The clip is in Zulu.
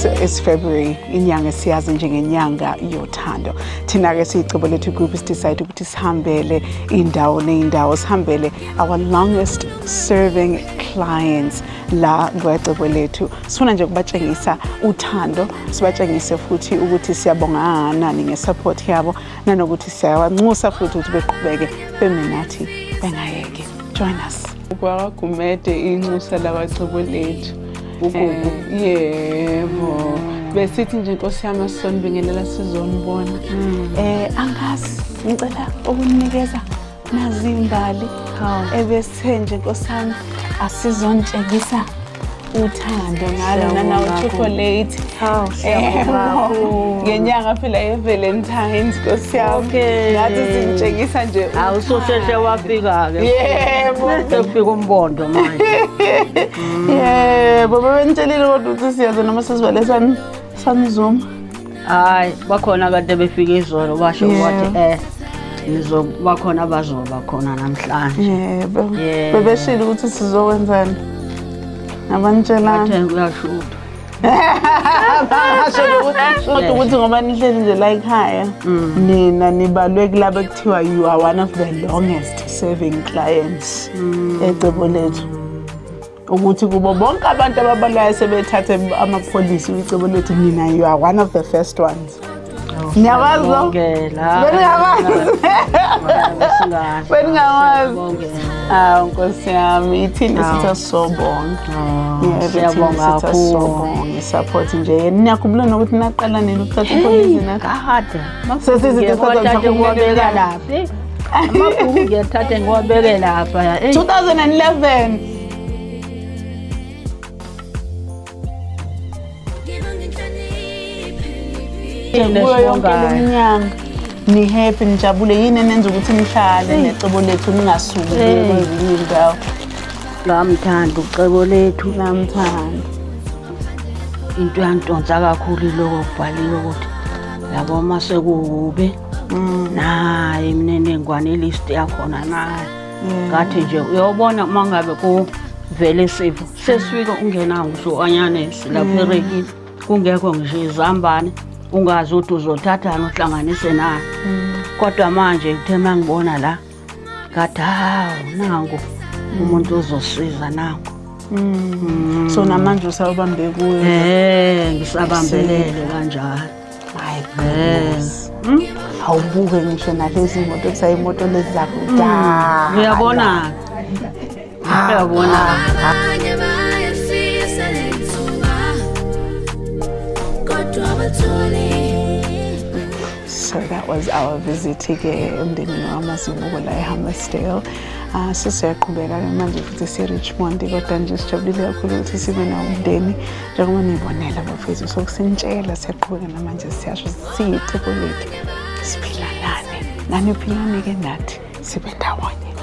It's February, inyanga esiyazi njengenyanga yothando. Thina-ke siyiCebolethu Group si-decide ukuthi sihambele indawo ney'ndawo, sihambele our longest serving clients la kweCebolethu. Sifuna nje ukubatshengisa uthando, sibatshengise futhi ukuthi siyabonga kangakanani nge-support yabo, nanokuthi siyabanxusa futhi ukuthi beqhubeke beme nathi bengayeki. Join us. KwakaGumede, inxusa lakwaCebolethu. Ugugu. Yebo, besithi nje, nkosi yami, asizonibingelela, sizonibona. Angazi, ngicela ukunikeza nazi imbali ebesithe nje, nkosi yami, asizontshengisa uthando ngalo nanawo Siyabonga. Chocolate. Hawu, siyabonga kakhulu. Ngenyanga phela ye-Valentines, nkosi yami. Ngathi sintshengisa nje Hawu, ususheshe wafika-ke. Yebo. Sekufika umbondo manje. Yebo, bebenitshelile kodwa ukuthi siyaza noma sesivele sanizuma? Hayi, bakhona kade befika izolo, basho wathi bakhona, bazoba khona namhlanje. Yebo. Yebo. Bebeshile ukuthi sizokwenzani? Abanitshelanga? Bathe kuyashuthwa. Basho ukuthi kodwa ukuthi ngoba nihleli nje la ekhaya, nina nibalwe kulabo ekuthiwa you are one of the longest serving clients eCebolethu, ukuthi kubo bonke abantu ababalwayo sebethathe amapholisi kwiCebolethu, nina you are one of the first ones. Niyabazi lo? Siyabongela. Beningabazi? Singazi. Beningawazi? Siyabongela. Hawu, nkosi yami, ithini? Hawu. Sithi asobonga. Oh, Yebo, siyabonga thina sithi kakhulu. asobonga i-support nje. Niyakhumbula nokuthi naqala nini ukuthatha ipholisi na? Kade. Sesithi Ngiyawathatha ngiwabeka lapha. Amabhuku ngiyathatha ngiwabeke lapha. Eyi, 2011. Kuyo yonke le minyaka ni-happy, nijabule. Yini enenza ukuthi nihlale neCebolethu, ningasuki Hey. kwezinye iy'ndawo? Ngamthanda uCebolethu. Namthanda. Into yantonsa kakhulu iloko kubhaliwe ukuthi yabo uma sekukubi, nayi imininingwane, i-list yakhona nayi. Ngathi nje uyobona uma ngabe kuvele isifo sesifike ungenawo ngisho u-anyanisi lapha erekini, kungekho ngisho izambane, ungazi ukuthi uzothathani uhlanganise nayo. Kodwa manje kuthe uma ngibona la, ngathi hawu, nangu umuntu ozosiza, nangu. So namanje usawubambe kuyo? Ngisabambelele kanjalo. My goodness. Awubuke ngisho nalezi moto, kuthiwa imoto lezi zakudala. Uyabona, uyabona. Abanye bayafisa lethuba kodwa bathole. So that was our visit ke emndenini wamaZibuko la eHammersdale. Sesiyaqhubeka-ke manje futhi siye-Richmond, kodwa nje sijabulile kakhulu ukuthi sibe nawo umndeni njengoba niyibonela, bafethu. So kusinitshela, siyaqhubeka namanje, siyasho, siyiCebolethu, siphila nani, nani philani-ke nathi, sibe ndawonye.